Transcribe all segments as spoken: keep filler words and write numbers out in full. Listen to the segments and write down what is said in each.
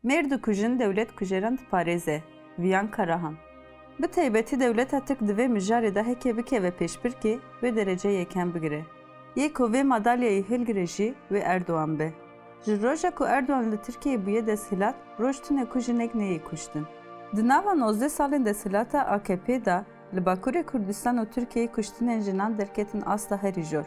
Mêr dikujin, dewlet kujeran diparêze. Viyan Karahan. Bi taybetî dewleta Tirk di vê mijarê de heke bikeve pêşbirkê, wê derece yekem bigire. Yê ku vê madalyayê hilgire jî wê Erdogan be. Ji roja ku Erdogan li Tirkiyeyê bûye desthilat, roj tune ku jinek neyê kuştin. Di nava nozdeh salên desthilata A K P de li Bakurê Kurdistan û Tirkiyeyê kuştinên jinan derketin asta herî jor.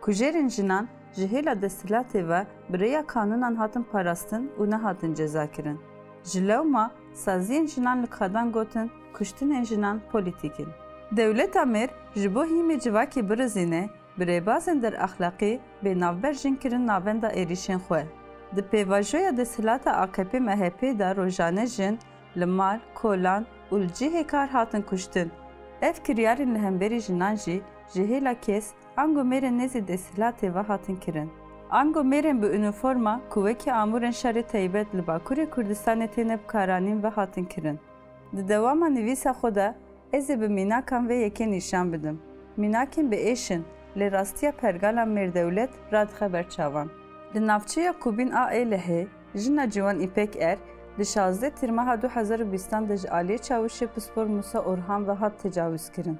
Kujerên jinan ji hêla desthilatê ve bi rêya kanûnan hatin parastin û nehatin cezakirin. Ji lewma saziyên jinan li kadan gotin kuştinên jinan polîtîk in. Dewleta mêr ji bo hîmê civakê birizîne, bi rêbazên derexlaqî bê navber jin kirin navenda êrîşên xwe. Di pêvajoya desthilata A K P M H P de rojane jin li mal, kolan û li cihê kar hatin kuştin. Ev kiryarên li hemberî jinan jî ji hêla kes ango mêrên nêzî desthilatê ve hatin kirin. Ango mêrên bi unîforma ku wekî amûrên şerê taybet li Bakurê Kurdistanê têne bikaranîn ve hatin kirin. Di dewama nivîsa xwe de ez ê bi mînakan vê yekê nîşan bidim. Mînakên bi êş in, lê rastiya pergala mêrdewlet radixe ber çavan. Li navçeya Kubîn a Êlihê, jina ciwan Îpek Er di şazdeh tîrmeha du hezar û bîstan de ji aliyê çawişê pispor Musa Orhan ve hat tecawizkirin.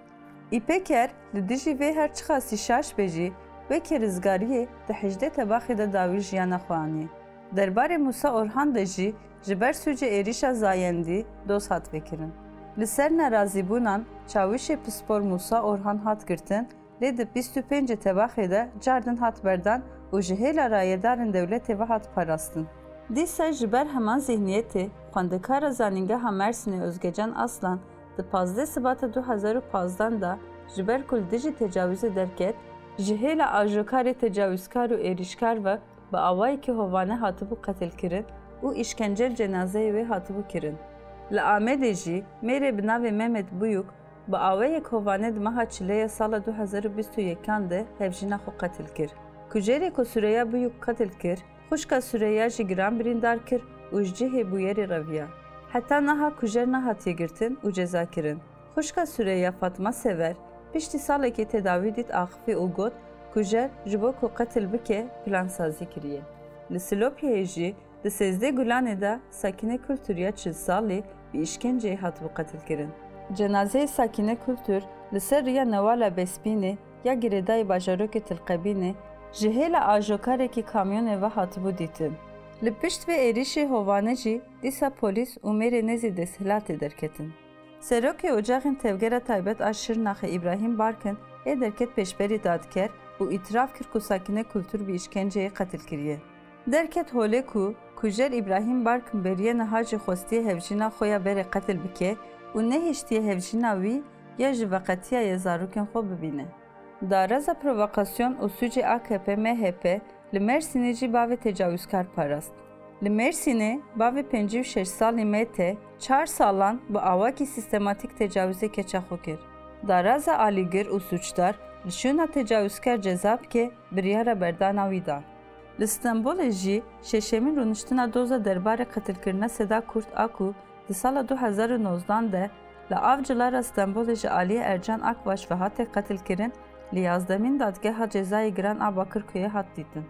Îpeker li dijî vê her çiqasî şaş be jî, wekî rizgariyê di hejdeh Tebaxê de dawî jiyana xwe anî. Derbarê Musa Orhan de jî ji ber sûcê êrîşa zayendî doz hat vekirin. Li ser nerazîbûnan çawişê pispor Musa Orhan hat girtin, lê di bîst û pêncê Tebaxê de cardin hat berdan û ji hêla rayedarên dewletê ve hat parastin. Dîsa ji ber heman zihniyetê, xwendekara Zanîngeha Mersînê Ozgecan Aslan di pazdeh Sibata du hezar û pazdan de ji ber ku li dijî tecawizê derket, ji hêla ajokarê tecawizkar û êrîşkar ve bi awayekî hovane hatibû qetilkirin û îşkence li cenazeyê wê hatibû kirin. Li Amedê jî mêrê bi navê Mehmet Buyuk bi awayek hovane di meha Çileya sala du hezar û bîst û yekan de hevjîna xwe qetil kir. Kujerê ku Sureya Buyuk qetil kir, xwişka Sureya jî giran birîndar kir û ji cihê bûyerê reviya. Heta niha kujer nehatiye girtin û cezakirin. Xwişka Sureya Fatma Sever piştî salekê tedawî dît axifî û got, kujer ji bo ku qetil bike, plansazî kiriye. Li Silopiyeyê jî di sêzdeh Gulanê de Sakîne Kultur ya çil salî bi îşkenceyê hatibû qetilkirin. Cenazeyê Sakîne Kultur li ser riya Newala Bespînê ya girêdayî bajarokê Tilqebînê ji hêla ajokarekî kamyonê ve hatibû dîtin. Li pişt vê êrîşê hovane jî dîsa polîs û mêrê nêzî desthilatê derketin. Serokê Ocaxên Tevgera Taybet a Şirnaxê Îbrahîm Barkin ê derket pêşberî dadger û îtiraf kir ku Sakîne Kultur bi îşkenceyê qetil kiriye. Derket holê ku kujer Îbrahîm Barkin beriye niha jî xwestiye hevjîna xwe ya berê qetil bike û nehiştiye hevjîna wî ya ji veqetiyaye zarokên xwe bibîne. Daraza provokasyon û sûcê A K P M H P li Mersînê jî bavê tecawizkar parast. Li Mersînê bavê pêncî û şeş salî Mete çar salan bi awakî sîstematîk tecawizê keça xwe kir. Daraza alîgir û sûcdar li şûna tecawizkar ceza bike, biryara berdana wî dan. Li Stenbolê jî şeşemîn rûniştina doza derbarê qetilkirina Seda Kurt a ku di sala du hezar û nozdan de li Avcılar a Stenbolê ji aliyê Ercan Akbaş ve hate qetilkirin, li yazdemîn Dadgeha Cezayê Giran a Bakirköyê hat dîtin.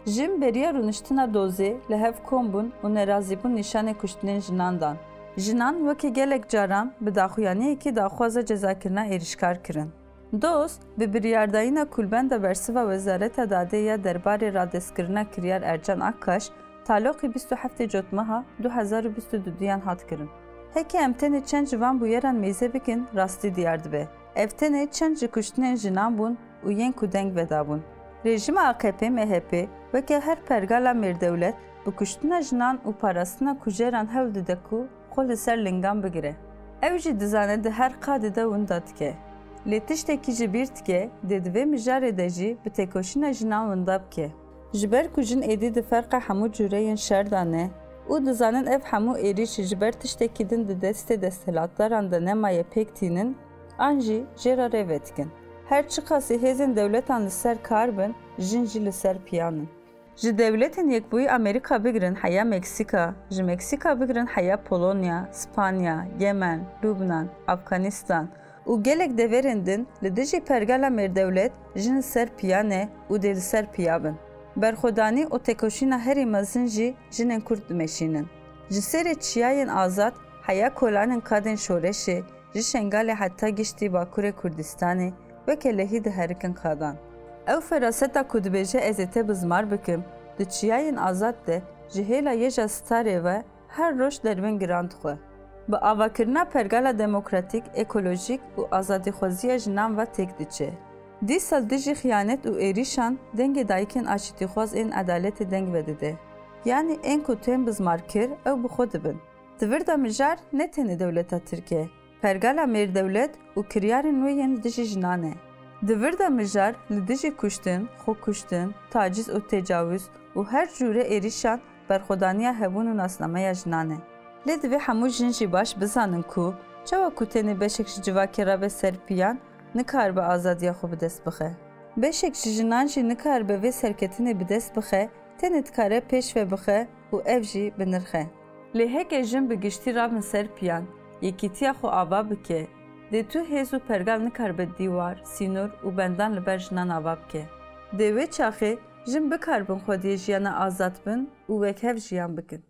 Jin beriya rûniştina dozê li hev kom bûn û nerazîbûn nîşanê kuştinên jinan dan. Jinan wekî gelek caran bi daxuyaniyekî daxwaza cezakirina êrîşkar kirin. Doz, bi biryardayîna kulbenda bersiva Wezareta Dadê ya derbarê radestkirina kiryar Ercan Akkaş, taloqî bîst û heftê Cotmeha du hezar û bîst û duduyan hat kirin. Heke em tenê çend ji van bûyeran mêze bikin, rastî diyar dibe. Ev tenê çend ji kuştinên jinan bûn û yên ku deng vedabûn. Rejîma A K P M H P weke her pergala mêrdewlet bi kuştina jinan û parastina kujeran hewl dide ku xwe li ser lingan bigire. Ew jî dizane di her qadê de winda dike. Lê tiştekî ji bîr dike, dê di vê mijarê de jî bi têkoşîna jinan winda bike. Ji ber ku jin êdî di ferqa hemû cûreyên şer de ne û dizanin ev hemû êrîş ji ber tiştekî din di destê desthilatdaran de nemaye pêk tînin, an jî jê re rê vedikin. Her çiqasî hêzên dewletan li ser kar bin, jin jî li ser piyan in. Ji Dewletên Yekbûyî Amerîka bigirin heya Meksîka, ji Meksîka bigirin heya Polonya, Spanya, Yemen, Lubnan, Afganistan û gelek deverên din li dijî pergala mêrdewlet jin li ser piya ne û dê li ser piya bin. Berxwedanî û têkoşîna herî mezin jî jinên Kurd dimeşînin. Ji serê çiyayên azad heya kolanên kadên şoreşê ji Şengalê heta giştî Bakurê Kurdistanê weke lehî diherikin kadan. Ew feraseta ku dibêje ez ê te bizmar bikim, di çiyayên azad de ji hêla yêja starê ve her roj derbên giran dixwe. Bi avakirina pergala demokratîk, ekolojîk û azadîxwaziya jinan ve têk diçe. Dîsa dijî xiyanet û êrîşan dengê dayikên aşitîxwaz ên edaletê deng vedide. Yanî ên ku tên bizmarkir ew bi xwe dibin. Di vir de mijar ne tenê dewleta Tirk e. Pergala mêrdewlet û kiryarên wê yên li dijî jinan e. Di vir de mijar li dijî kuştin, xwekuştin, taciz û tecawuz û her cûre êrîşan berxwedaniya hebûn û nasnameya jinan e. Lê divê hemû jin jî baş bizanin ku çawa ku tenê beşek ji civakê re ve ser piyan nikaribe azadiya xwe bi dest bixe. Beşek ji jinan jî nikaribe vê serketinê bi dest bixe, tenê dikare pêş ve bixe û ev jî bi nirx e. Lê heke jin bi giştî rabin ser piyan, yekîtiya xwe ava bike, dê tu hêz û pergal nikaribe dîwar, sînor û bendan li ber jinan ava bike. Dê wê çaxê jin bikaribin xwediyê jiyana azad bin û wekhev jiyan bikin.